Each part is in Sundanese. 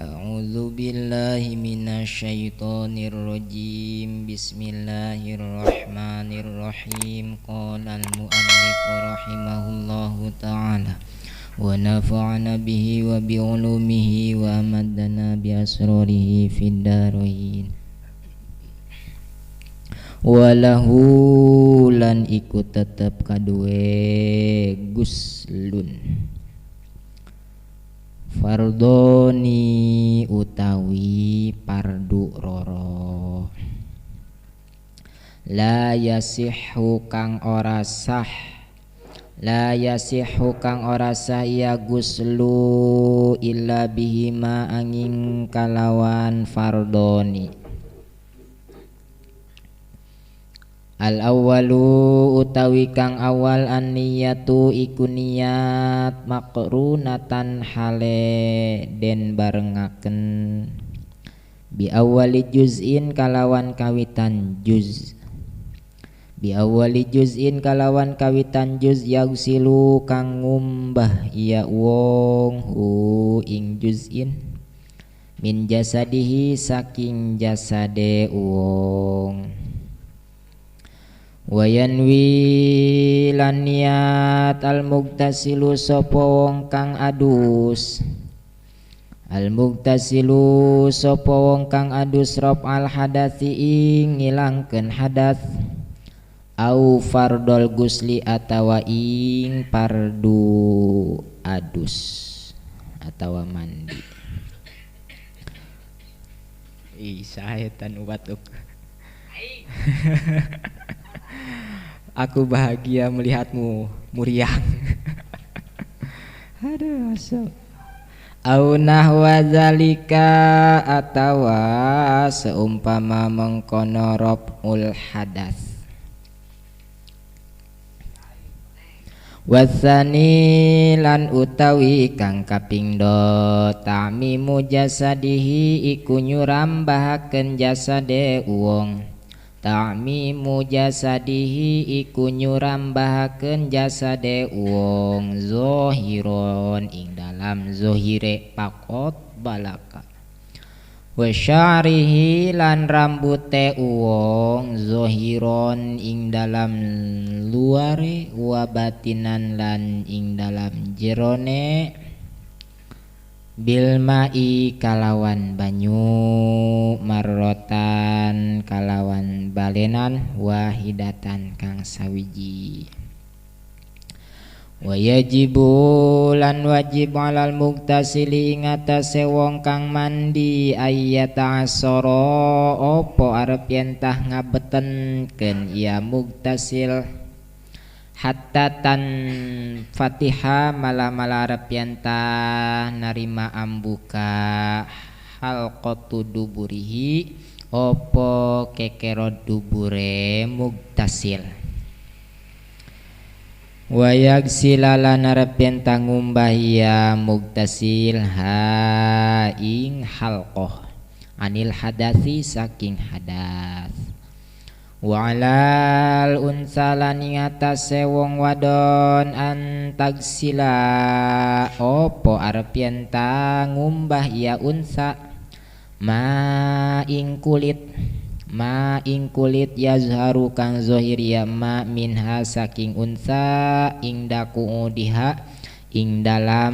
A'udzu billahi minasyaitonir rajim. Bismillahirrahmanirrahim. Qala al-mu'allif rahimahullahu ta'ala wa nafa'ana bihi wa bi ulumihi wa amaddana bi asrarihi fid dharain. Walahu lan iku tetep kaduwe guslun fardoni utawi pardu roro la yasihhu kang ora sah, la yasihhu kang ora sah ya guslu illa bihima angin kalawan fardoni. Al awwalu utawi kang awal an niyatu iku niat makrunatan hale den barengaken bi awwali juz'in kalawan kawitan juz, bi awwali juz'in kalawan kawitan juz yagsilu kang ngumbah iya wong hu ing juz'in min jasadihi saking jasade wong. Wayanwi lan niat al mugtasilu sapa wong kang adus, al mugtasilu sapa wong kang adus rob al hadatsi ing ngilangkeun hadas au fardol gusli atawa ing pardu adus atawa mandi. Ih saetan batuk. Aku bahagia melihatmu muriang. Aduh, asal. Au nahwa zalika atawa seumpama mengkono raf'ul hadas. Wasani lan utawi kang kaping do ta'mimu jasadihi iku nyurambahaken jasade wong. Ta'mimu jasadihi iku nyurambahaken jasade wong zohiron ing dalam zohire pakot balaka. Wa sya'rihi lan rambute wong zohiron ing dalam luare wa batinan lan ing dalam jerone bil ma'i kalawan banyu marrotan kalawan balenan wahidatan kang sawiji. Wa yajibu lan wajib alal mugtasili ing atase wong kang mandi ayyata asara apa arep yen tah ngabetenkeun ya mugtasil hatta tan Fatihah malah-malah arep yen tah narima ambuka halqatu duburihi opo kekero dubure mugtasil. Wayak silalan arep yen tah ngumbah ya mugtasil ha ing halqah anil hadasi saking hadas. Wa alal unsa lan ing atase wong wadon antagsila opo arep yen ta ngumbah ya unsa ma ing kulit, ma ing kulit yazharu kang zahir ya ma minha saking unsa ing daku diha ing dalam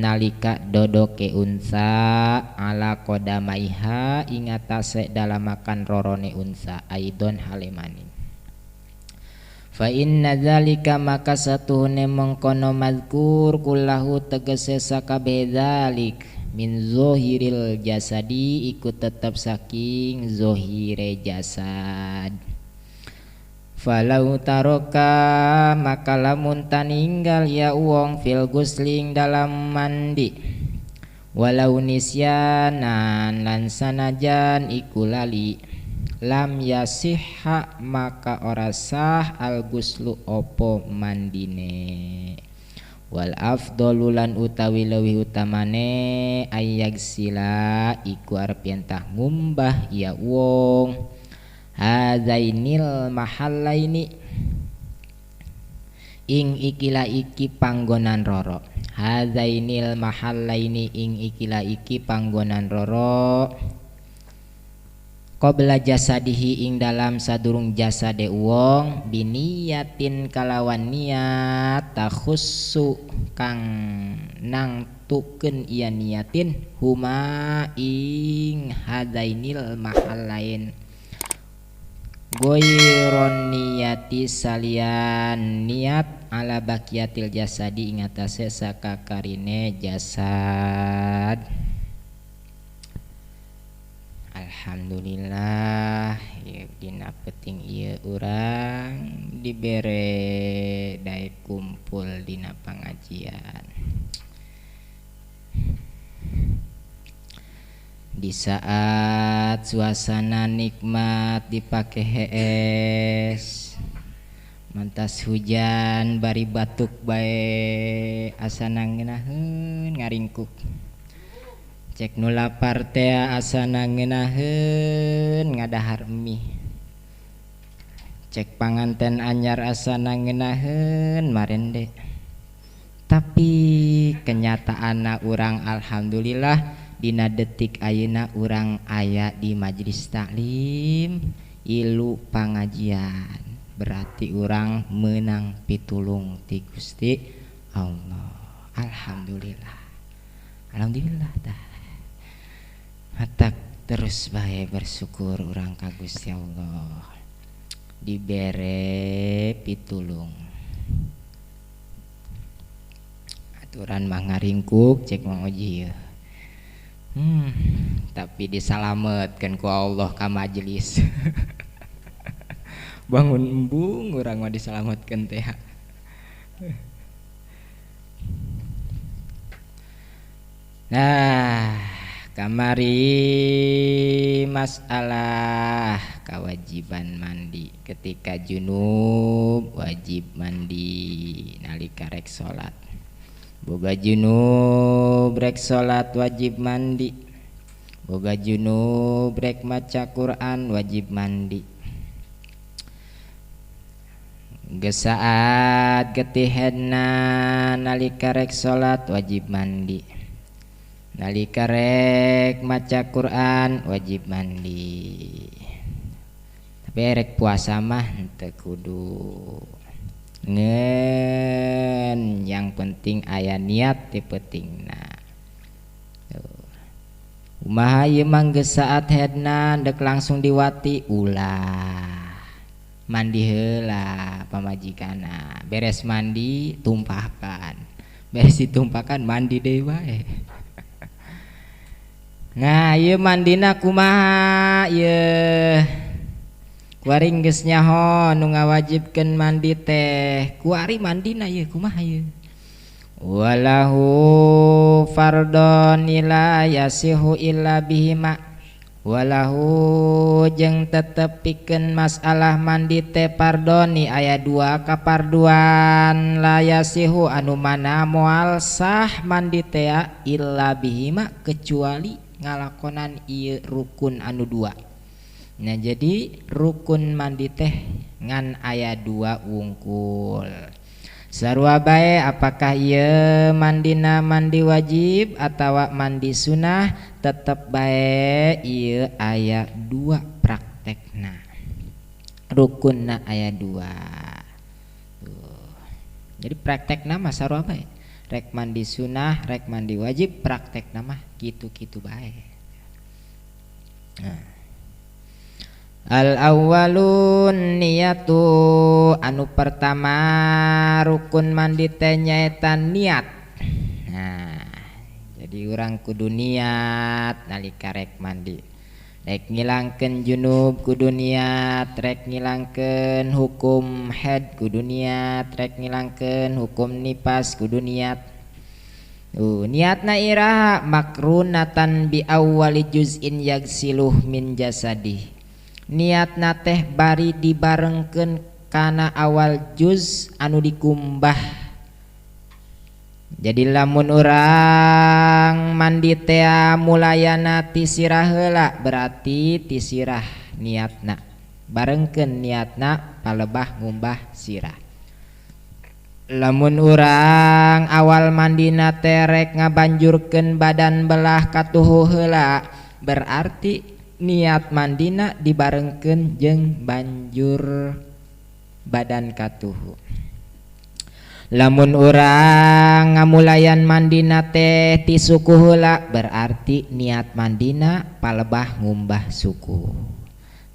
nalika dodoke unsa ala kodamaiha ing atase dalamakan rorone unsa aidon halemani. Fa inna dzalika maka satuhune mengkono mazkur kullahu tegese sakabeh dzalik min zohiril jasadi iku tetep saking zohire jasad. Falau taroka maka lamun taninggal ya wong fil gusling dalam mandi walau nisyanan lan sanajan iku lali lam yasihha maka ora sah al guslu opo mandine. Wal afdalu lan utawi leuwih utamane ayyagsila iku arep yen tah ngumbah ya wong hazainil mahallaini Ing ikilah iki panggonan roro. Hadzainil mahallaini ing ikilah iki panggonan roro. Qabla jasadihi ing dalam sadurung jasade wong biniyatin kalawan niat takhussu kang nangtukeun ieu niatin huma ing hadainil mahallain goiron niyati salian niat ala baqiyatil jasadi ing atase sakakarine jasad. Alhamdulillah ieu dina penting ieu urang dibere daek kumpul dina pangajian. Di saat suasana nikmat dipake hees, mantas hujan bari batuk bae asana ngeunaheun ngaringkuk. Cek nu lapar teh asana ngeunaheun ngadahar mie. Cek panganten anyar asana ngeunaheun marende. Tapi kenyataanna urang alhamdulillah dina detik ayeuna urang aya di majelis taklim ilu pangajian. Berarti urang menang pitulung ti Gusti Allah. Alhamdulillah. Alhamdulillah tah. Hatak terus bae bersyukur urang ka Gusti Allah. Dibere pitulung. Aturan mah ngaringkuk cek Mang Oji ya. Tapi disalametkeun ku Allah ka majelis. Bangun embung urang mah disalametkeun teh. Nah, kamari masalah kewajiban mandi ketika junub wajib mandi nalika rek salat. Boga junub rek salat wajib mandi. Boga junub rek maca Quran wajib mandi. Geus saat getihedna nalika rek salat wajib mandi. Nalika rek maca Quran wajib mandi. Tapi rek puasa mah henteu kudu. Ngen yang penting aya niat ti pentingna. Kumaha ieu mah geus saat hedna dek langsung diwati ulah. Mandi heula pamajikanna. Beres mandi tumpahkan. Beres ditumpahkan mandi deui wae. Nah, ieu mandina kumaha ieu? Kuari geus nyaho nu ngawajibkeun mandi teh. Kuari mandina ieu kumaha ieu? Walahu fardhon la yasihu illa bihima. Walahu jeung tetep pikeun masalah mandi teh pardoni aya dua kaparduan la yasihu anu mana moal sah mandi teh illa bihima kecuali ngalakonan ieu rukun anu dua. Nah jadi rukun mandi teh ngan aya dua wungkul. Sarua bae apakah ieu mandina mandi wajib atawa mandi sunah tetep bae ieu aya dua praktekna. Rukunna aya dua. Tuh. Jadi praktekna mah sarua bae. Rek mandi sunah, rek mandi wajib praktekna mah kitu-kitu bae. Nah. Al awwalun niyatu anu pertama rukun mandi teh nyaeta niat. Nah, jadi urang kudu niat nalika rek mandi. Rek ngilangkeun junub kudu niat, rek ngilangkeun hukum haid kudu niat, rek ngilangkeun hukum nipas kudu niat. Niatna iraha makrunatan bi awwali juz'in yagsiluh min jasadih. Niatna teh bari dibarengkeun kana awal juz anu dikumbah. Jadi lamun urang mandi teh mulayana ti sirah heula berarti ti sirah niatna. Barengkeun niatna palebah ngumbah sirah. Lamun urang awal mandina terek ngabanjurkeun badan belah katuhu heula, berarti niat mandina dibarengkeun jeung banjur badan katuhu. Lamun urang ngamulayan mandina teh ti suku heula, berarti niat mandina palebah ngumbah suku.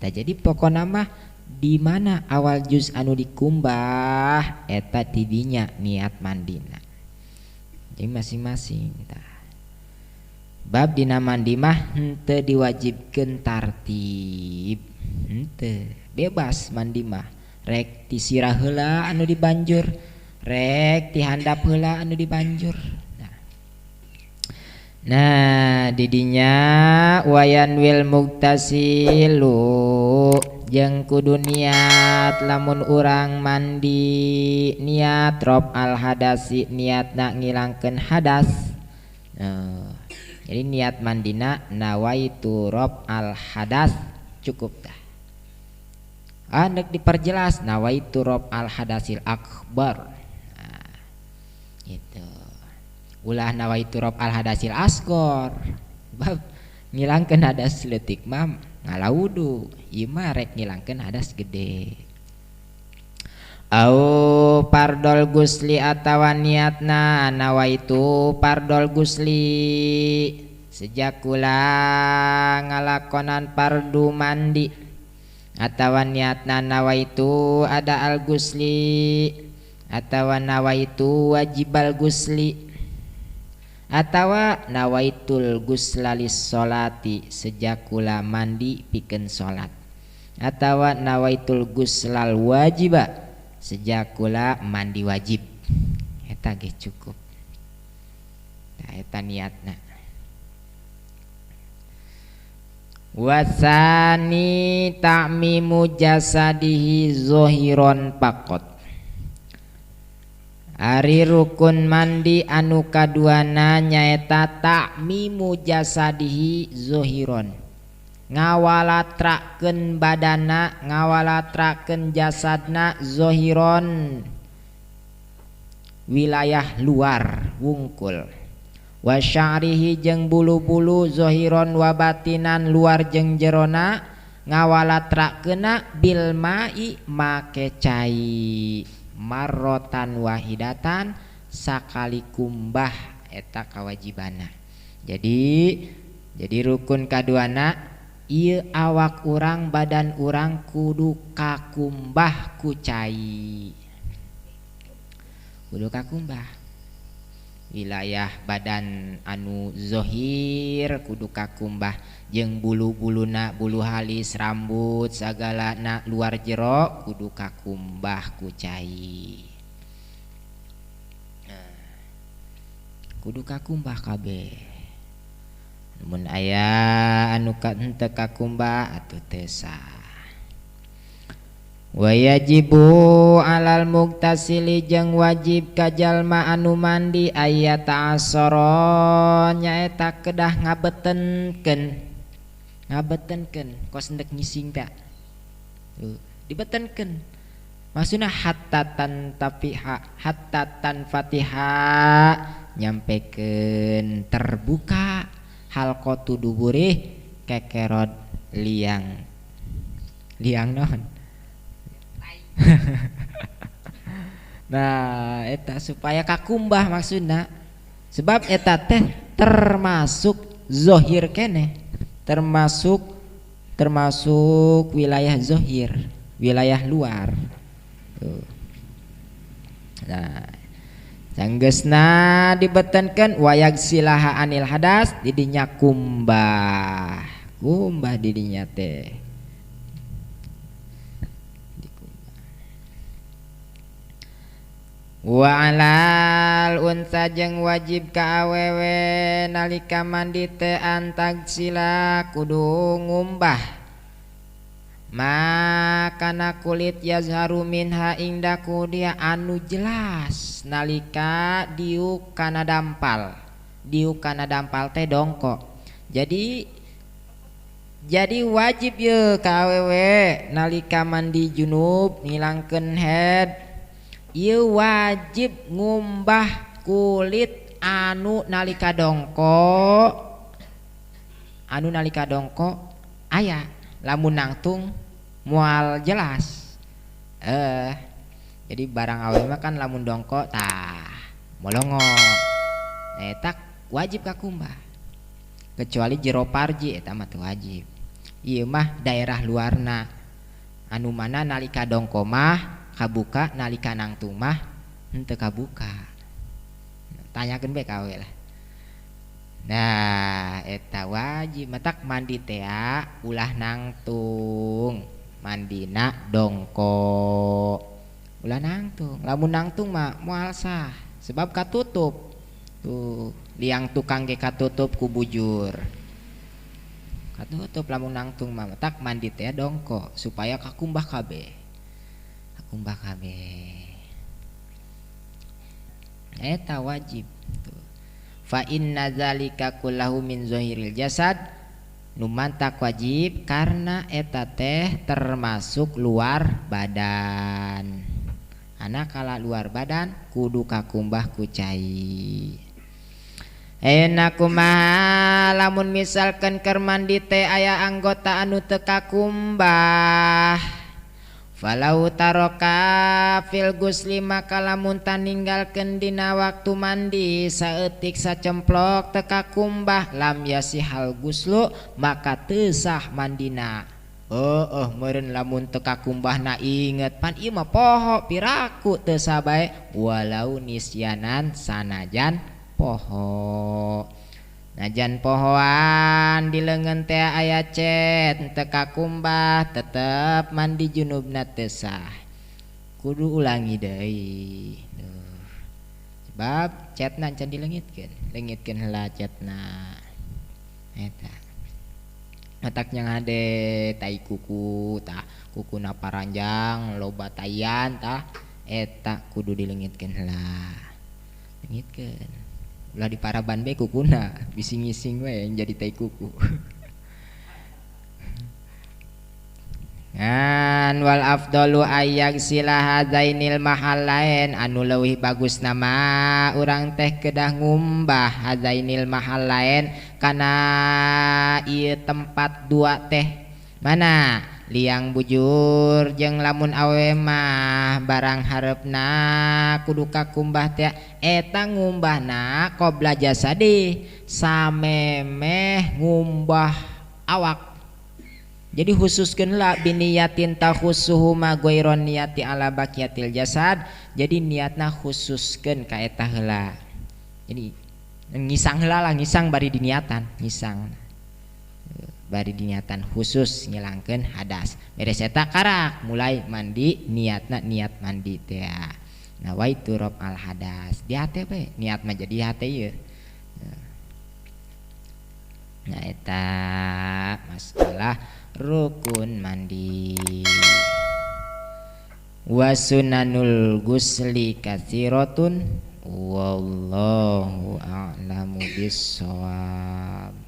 Tah jadi pokona mah di mana awal juz anu dikumbah eta tidinya niat mandina. Jadi masing-masing tah. Bab dina mandi mah henteu diwajibkeun tartib, henteu, bebas mandi mah. Rek ti sirah heula anu dibanjur, rek ti handap heula anu dibanjur. Nah, didinya wayan wil muktasilu jeung kudu niat lamun urang mandi niat rob al hadasi niatna ngilangkeun hadas. Nah, jadi niat mandina nawaitu rob al hadas cukup dah. Ah nek diperjelas nawaitu rob al hadasil akbar. Nah, gitu. Ulah nawaitu rob al hadasil asgor. Bab ngilangkeun hadas leutik mah ngalawudu, ieu mah rek ngilangkeun hadas gede. Au pardol gusli atawa niatna nawaitu pardol gusli sejak kula ngalakonan pardu mandi atawa niatna nawaitu ada al gusli atawa nawaitu wajibal gusli atawa nawaitul guslalis sholati sejak kula mandi pikeun salat atawa nawaitul guslal wajiba sejak kula mandi wajib. Eta ge cukup. Tah eta niatna. Wasani ta'mimu jasadihi zohiron pakot. Ari rukun mandi anu kaduana nyaeta ta'mimu jasadihi zohiron, ngawalatrakeun badana, ngawalatrakeun jasadna zohiron wilayah luar wungkul, wa sya'rihi jeung bulu-bulu zohiron wa batinan luar jeung jerona ngawalatrakeunna bil ma'i make cai marrotan wahidatan sakali kumbah eta kawajibana. Jadi rukun kaduana ieu awak urang badan urang kudu kakumbah ku cai, kudu kakumbah. Wilayah badan anu zohir kudu kakumbah jeung bulu-buluna, bulu halis, rambut sagalana luar jero kudu kakumbah ku cai. Nah, kudu kakumbah kabeh. Mun aya anu henteu kakumbah atuh teu sah. Wajibu alal muktasili jeung wajib ka jalma anu mandi aya ta'assara nyaeta kedah ngabetenkeun, ngabetenkeun kos endek ngising ta tuh dibetenkeun maksudna hatta tan tafiha hatta tan fatihah nyampekeun terbuka halqatu duburih kekerod liang liang naon. Nah eta supaya kakumbah maksudna, sebab eta teh termasuk zohir keneh, termasuk wilayah zohir, wilayah luar. Tuh. Nah, sanggeusna dibetenkeun wayag silaha anil hadas didinya kumbah, kumbah didinya teh. Wa alal unsa jeung wajib ka awewe nalika mandi teh antagsila kudu ngumbah makana kulit yazharu minha ing daku dia anu jelas nalika diuk kana dampal, diuk kana dampal teh dongkok. Jadi wajib ye ka awewe nalika mandi junub ngilangkeun head Ieu wajib ngumbah kulit anu nalika dongko, anu nalika dongko aya lamun nangtung moal jelas. Jadi barang awe mah kan lamun dongko tah molongo. Eta wajib kakumbah. Kecuali jero parji eta mah teu wajib. Ieu mah daerah luarna. Anu mana nalika dongko mah kabuka, nalika nangtung mah henteu kabuka. Tanyakeun bae ka awe lah. Nah, eta wajib matak mandi teh ulah nangtung, mandina dongko. Ulah nangtung, lamun nangtung mah moal sah sebab katutup. Tuh, liang tukang ge katutup ku bujur. Katutup lamun nangtung mah matak mandi teh dongko supaya kakumbah kabeh. Kumbah kabeh. Eta wajib. Tuh. Fa inna zalika kullahu min zahiril jasad. Nu mantak wajib karena eta teh termasuk luar badan. Ana kala luar badan kudu kakumbah ku cai. Enak kumaha lamun misalkan keur mandi teh aya anggota anu teu kakumbah. Falau taroka fil gusli maka lamun taninggalkeun dina waktu mandi saeutik sacemplok teu kakumbah lam yasihal guslu maka teu sah mandina. Heueuh meureun lamun teu kakumbahna inget pan ieu mah poho piraku teu sah bae walau nisyanan sanajan poho. Najan pohoan di leungeun teh aya cet teu kakumbah tetep mandi junubna teu sah. Kudu ulangi deui. Duh. Sebab cetna can dileungitkeun, leungitkeun heula cetna. Eta. Matak nya ngade tai kuku tah, kukuna paranjang loba taian tah eta kudu dileungitkeun heula. Leungitkeun. Ulah diparaban bae kukuna, bisi ngising we yang jadi tai kuku. Ngan wal afdalu ayyagsila hadainil mahallain anu leuwih bagus nama urang teh kedah ngumbah hadainil mahallain kana ieu tempat dua teh mana liang bujur jeung lamun awe mah barang hareupna kudu kakumbah teh eta ngumbahna qabla jasadi samemeh ngumbah awak. Jadi khususkeun la biniyatin takhusuhu ma ghairon niyati ala baqiyatil jasad. Jadi niatna khususkeun ka eta heula. Jadi ngisang heula lah, ngisang bari diniatan, ngisang bari diniatan khusus ngilangkeun hadas. Beres eta karak mulai mandi niatna niat mandi teh. Nawaitu rob al hadas. Di hate bae niat mah jadi hate ieu. Nah eta masalah rukun mandi. Wasunanul gusli katsiratun wallahu a'lamu bissawab.